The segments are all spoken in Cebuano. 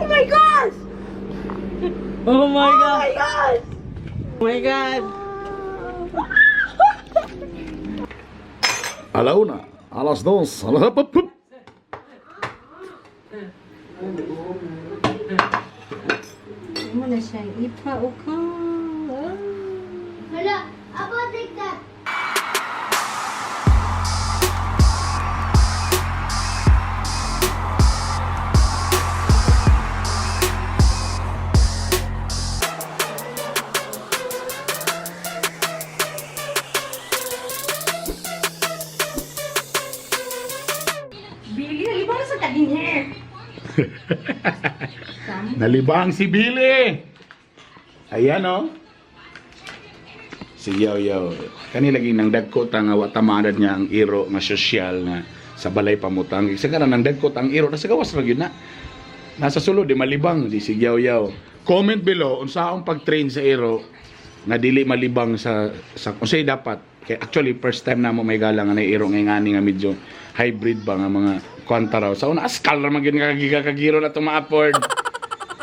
Oh my gosh! Oh my Oh God! my gosh! Oh my God! A la 1, a las 2, a la... Mo na siyang ipaukal. Ah. Hala, ako take that. Billy, nalibang na sa taging hair. Nalibang si Billy! Ayan oh. Si Yaw Yaw. Kani lagi nang dagko ta nga wa tamanad niya ang iro nga sosyal nga sa balay pamutang. Sa karon nang dagko ta ang iro nasa gawas ra gyud na. Nasa sulod di malibang di si Yaw Yaw. Comment below unsaon pag-train sa iro nga dili malibang sa unsay dapat. Kay actually first time na mo may galang nga iro nga ngani nga medyo hybrid ba nga mga kwanta raw. Sa una askal ra man gyud nga giga kagiro na itong ma-afford.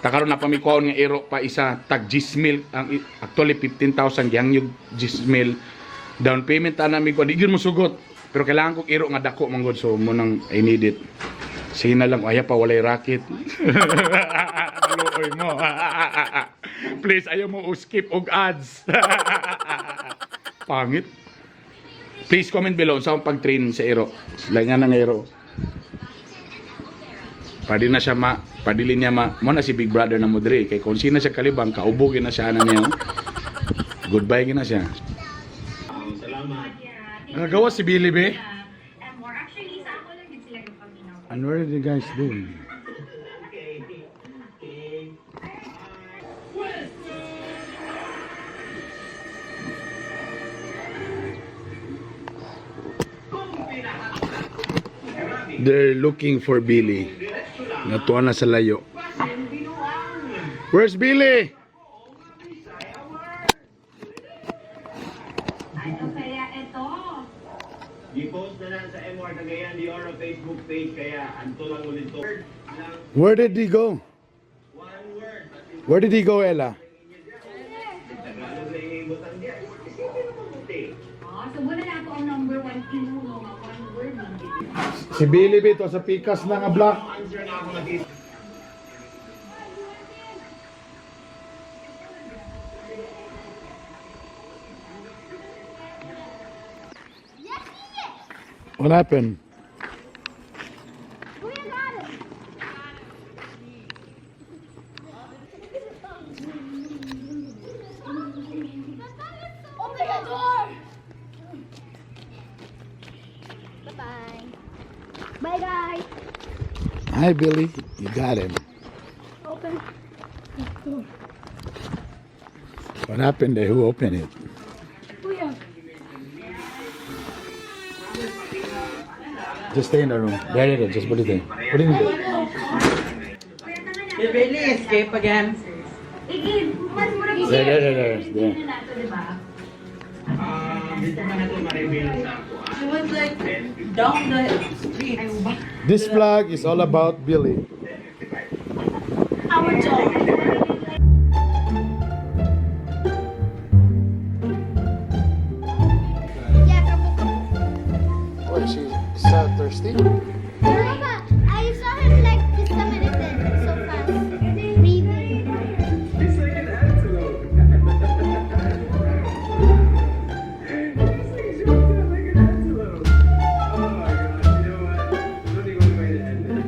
Takaron na pamikuan nga iro pa isa tag 10,000 ang actually 15,000 gihangyog 10,000 down payment ana mi ko di gyud mo sugot pero kailangan kong iro nga dako man gud, so mo nang I need it. Sige na lang, aya pa walay racket. Maluoy mo. Please, ayaw mo skip og ads. Pangit. Please comment below sa akong pag-train sa iro. Lain nga ng iro. Pwede na siya ma, padili niya ma, mo na si Big Brother na mo diri kay kung sino siya kalibang kaubogin na siya ana niya. Goodbye gina siya. Nagawa si Billy be. And where did you guys doing? They're looking for Billy. Natuwa na sa layo. Where's Billy? Kaya ito. I-post na lang sa MR Cagayan de Oro Facebook page kaya anto lang ulit to. Word lang, Where did he go? one word. Where did he go, Ella? Tagalog na yung ibutang diya. Isipin mo mabuti. Oh, so muna na ako ang number one pinuno nga one word. Si Billy bito sa pikas na nga block. Answer na ako nag What happened? Kuya got it. Open the door. Bye-bye. Bye, guys. Hi, Billy. You got him. Open. What happened there? Who opened it? Kuya. Just stay in the room. There, there, there. Just put it there. Put it in there. Did Billy escape again? Igib, mas mura po. There, there, there, there. There. Na nato, di ba? Dito ka na to ma-reveal sa ako. She was like down the street. This vlog is all about Billy. Our dog. Yeah, kapu kapu. Oh, is she so thirsty? Papa, I saw him like just a minute then, so fast. Breathing. It's like an antelope. It's like jumped out like an antelope. Oh my gosh, you know what? There's only one way to end this.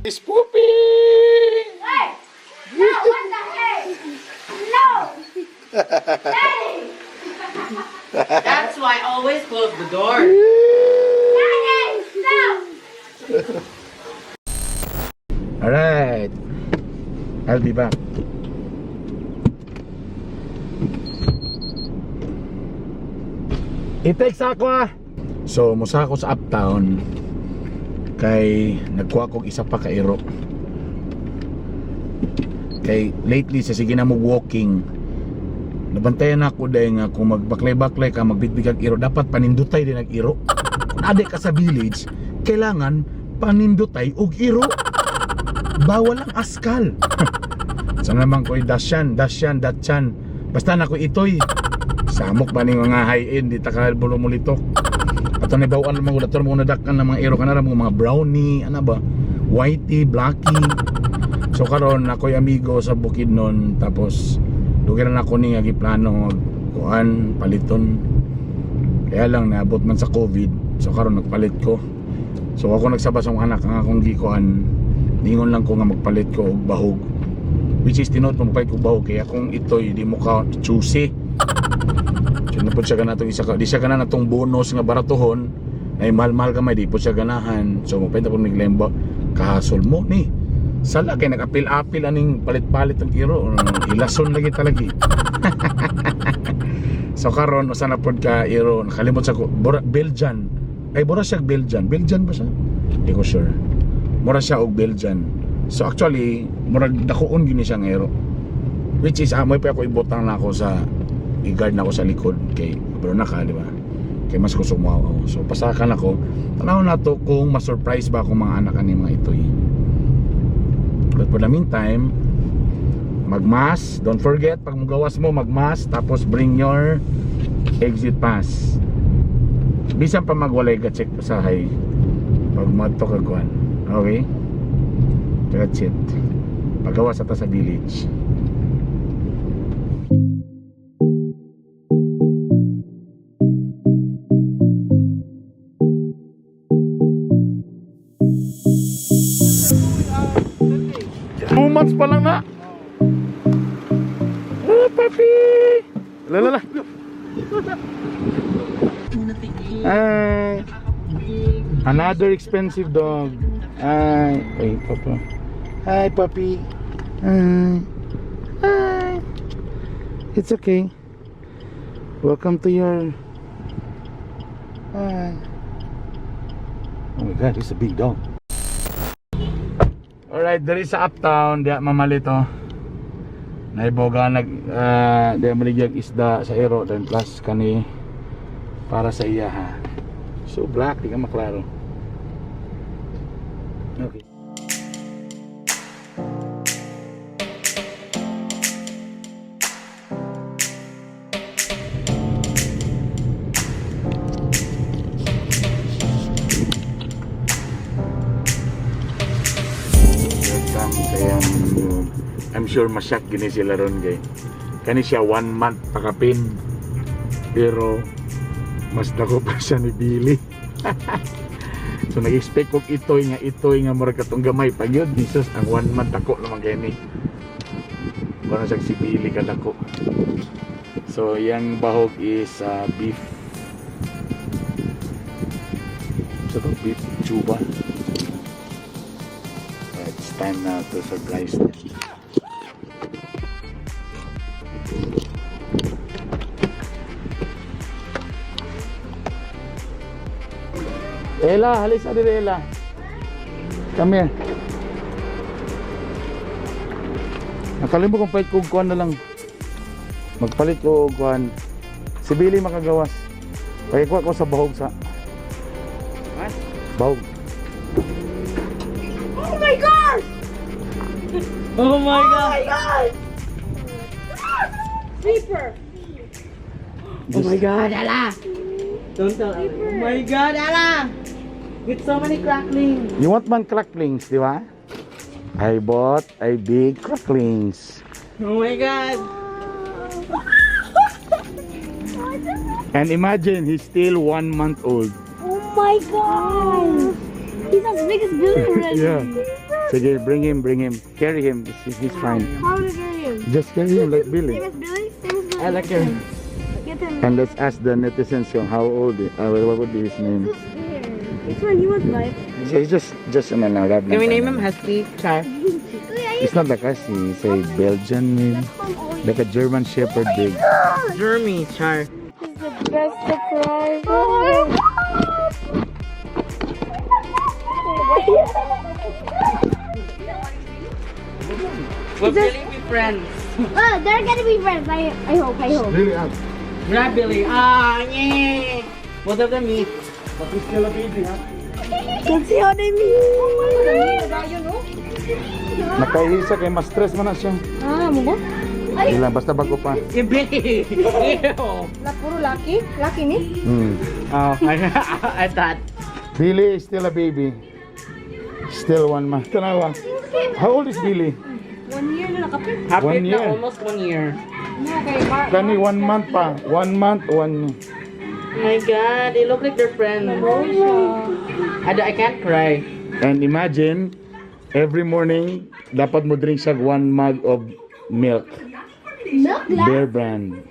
It's pooping! Hey! No, what the heck? No! Daddy! That's why I always close the door. Daddy, stop! Alright. I'll be back. I-text ako ah. So, musa ako sa uptown kay nagkuha kog isa pa ka iro. Kay lately sa sige na mo walking, nabantayan ako dahil nga kung magbaklay-baklay ka, magbitbit kag iro, dapat panindutay din ang iro. Kung ade ka sa village, kailangan panindutay og iro. Bawal ang askal. Sa naman ko'y dasyan, dasyan, datyan. Basta na ko itoy. Samok ba ning mga high-end, di ta ka bulumulitok. Ato na bawaan lang mga ato mga nadakan ng mga iro kanara mga brownie, ano ba? Whitey, blacky. So karon ako'y amigo sa Bukidnon, tapos dugay na ako ni nga giplano kuan paliton. Kaya lang naabot man sa COVID. So karon nagpalit ko. So ako nagsaba sa akong anak ang akong gikuan, ningon lang ko nga magpalit ko og bahog. Which is tinuod mo magpalit ko og bahog kaya kung ito'y di mo ka choosy. So na po siya ganatong isa ka, di siya ganahan atong bonus nga baratohon ay mahal-mahal kamay di po siya ganahan. So magpalit po mig lemba kahasol mo ni. Sala kay nag-apil-apil aning palit-palit ang iro, ilason lagi talagi. So karon usa na pod ka iro, nakalimot sa ko Bora, Belgian. Ay bora siya Belgian. Belgian ba siya? Di ko sure. Mura siya og Belgian. So actually, murag dakuon gyud ni siya nga iro. Which is amoy pa ako ibutang na ako sa i-guard na ako sa likod kay bro na ka, di ba? Kay mas kusog mo ako. So pasakan ako. Tanaw na to kung ma-surprise ba akong mga anak ani mga itoy. But for the meantime, magmas. Don't forget, pag mugawas mo, magmas. Tapos bring your exit pass. Bisan pa magwalay ka check usahay. Pag madto ka kuan. Okay? That's it. Pagawas ata sa village. 2 months pa lang na. Oh, puppy! La la la. Hi. Another expensive dog. Hi. Wait, papa. Hi, puppy. Hi. Hi. It's okay. Welcome to your. Hi. Oh my God, it's a big dog. Alright, there is sa uptown, diya mamalito. Naiboga nag diya maligyag isda sa ero then plus kani para sa iya ha. So black, di ka maklaro. Okay. Welcome kaya I'm sure masyak gini sila ron kay. Kani siya 1 month pakapin. Pero mas dako pa siya ni Billy. So nag-expect kog itoy nga murag katong gamay pa gyud. Jesus, ang 1 month dako naman kay ni. Wala siya si Billy kadako. So yang bahog is beef. So to beef chuba. It's time now to surprise them. Ella, halis sa diri, Ella. Come here. Nakalimot kong palit ko kuan na lang. Magpalit ko og kuan. Si Billy makagawas. Pakikuha ko sa bahog sa. What? Bahog. Oh my gosh! Oh my Oh God! my gosh! Sleeper! Oh my God, Ella! Don't tell Ella. Oh my God, Ella! With so many cracklings. You want man cracklings, di ba? I bought a big cracklings. Oh my God! And imagine, he's still 1 month old. Oh my God! He's as big as Billy already. Yeah. Sige, bring him, bring him. Carry him. He's fine. How to carry him? Just carry him like Billy. Same as Billy? Same as Billy. Ella, carry. Get And let's ask the netizens kung how old, what would be his name. Which one you want, Mike? So he's just ano lang, rab lang. Can we name him Husky? Char. It's not like Husky, it's a Belgian name. Like a German Shepherd big. Jeremy, char. This is the best surprise. Oh my God! We'll really be friends. Oh, they're gonna be friends. I hope. I hope. Really up. Grab Billy. Ah, yeah. Both of them meet. But he's still a baby, ha? Can see how they meet. Nakahisa kay mas stress man na siya. Ah, mo ba? Hindi lang, basta bago pa. Eh, Billy. Ew. Puro laki? Laki ni? Oh, I thought. Billy is still a baby. Still 1 month. Tanawa. How old is Billy? 1 year na nakapit. Happy One na year. almost 1 year. No, kay Mar. Kani 1 month pa. 1 month, one. Oh my God, they look like they're friends. I can't cry. And imagine, every morning, dapat mo drink siya one mug of milk. Milk glass. Bear Brand.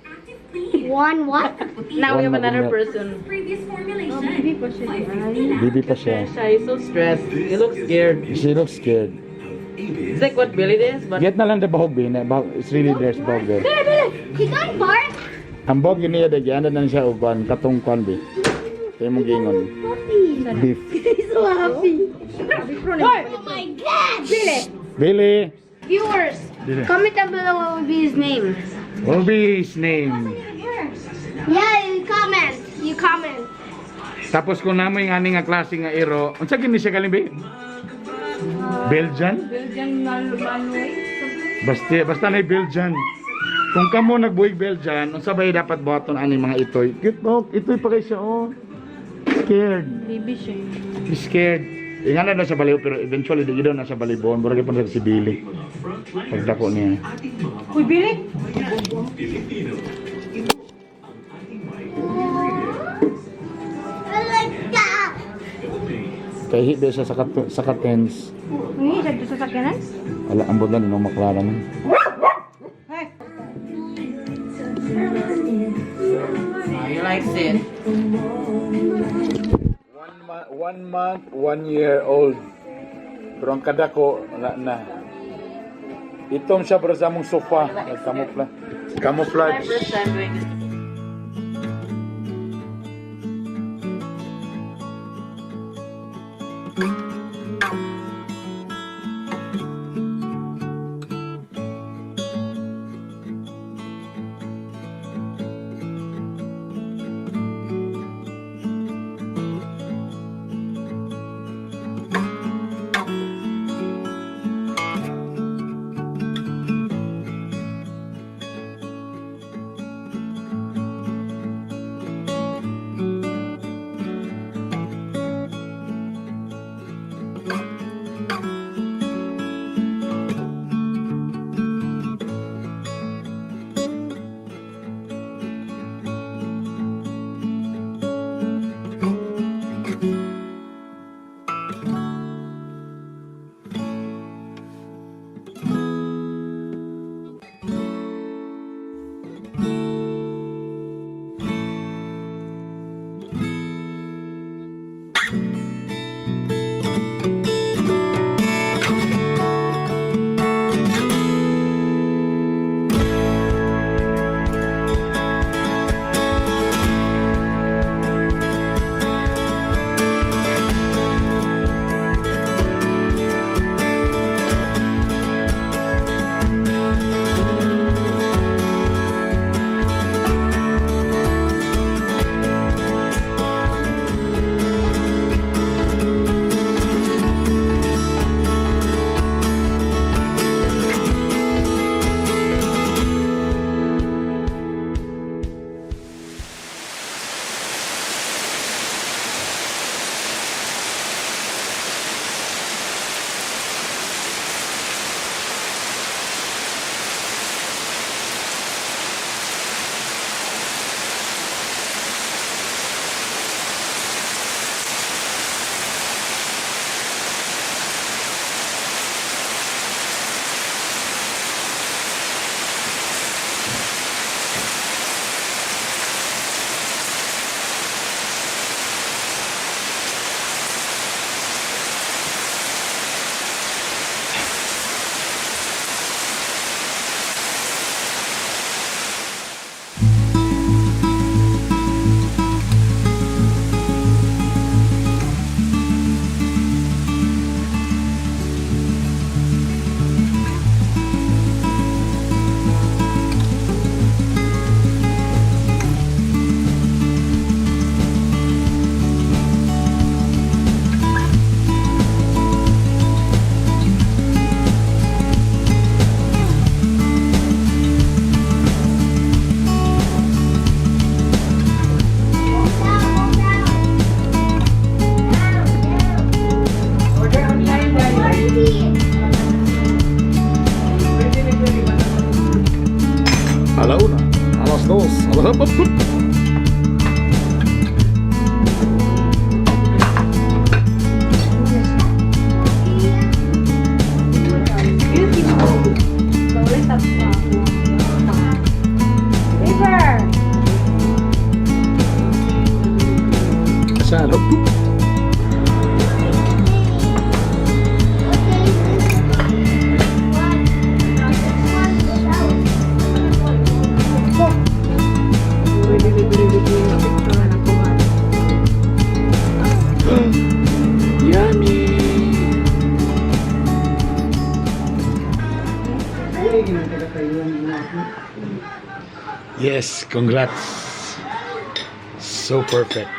One what? Now we One have mug of another milk. person. Baby pa siya. Baby pa siya. Siya is so stressed. He looks scared. She looks scared. It's like what Billy is, but Get na lang the bahog, ba? Bahog. It's really there's bahog there. Billy, Billy, he can't bark. Ang bahog yun niya, dagyan na siya og kwan, katong kwan, be. Kaya mong gingon. Puppy. Beef. He's so happy. Oh my God! Billy. Billy! Viewers, Billy. comment down below what would be his name. What will be his name? Yeah, you comment. You comment. Tapos kung namo yung ani nga klase nga iro, unsa gini siya galing be? Belgian? Belgian Malinois. Basta basta na Belgian. Kung kamo nagbuhig Belgian, unsa ba dapat buhaton ani mga itoy? Cute dog, itoy pa kay siya oh. Scared. Baby siya. He's scared. Ingana na sa baliw pero eventually di daw na sa balibon, murag gyud si Billy. Pagdako niya. Uy, Billy! I like that. Kay hibe siya sa katens. Hindi siya dito sa sakyanan? Ala ambot lang no maklara man. Hey! Oh, he likes it. 1 month, 1 year old. Pero ang kadako, wala na. Itom siya para sa among sofa. Nag-camouflage. Camouflage. My first time doing this. Hop, hop, hop. Beautiful. Bawal pa. River! Sa hop, hop. Okay, this one. This one is out. Go. Yummy! Yes, congrats. So perfect.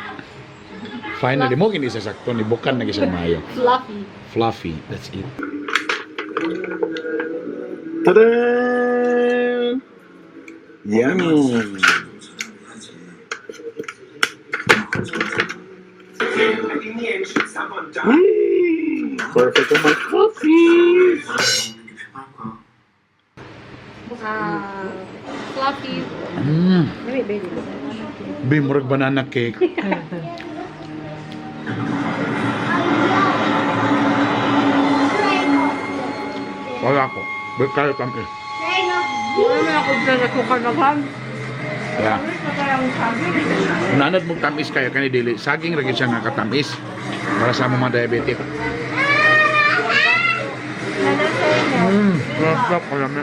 Finally, mo gini sa sakto ni bukan na siya maayo. Fluffy. Fluffy, that's it. Tada! Yummy! Whee! Perfect on my coffee! Fluffy. Be, murag banana cake. Wala ko. Be, kayo tamis. Try not Wala ako na nasukar na ham. Yeah. Nanad mo tamis kayo kani dili. Saging ra gyud siya nga katamis para sa among mga diabetic. Sarap kalami.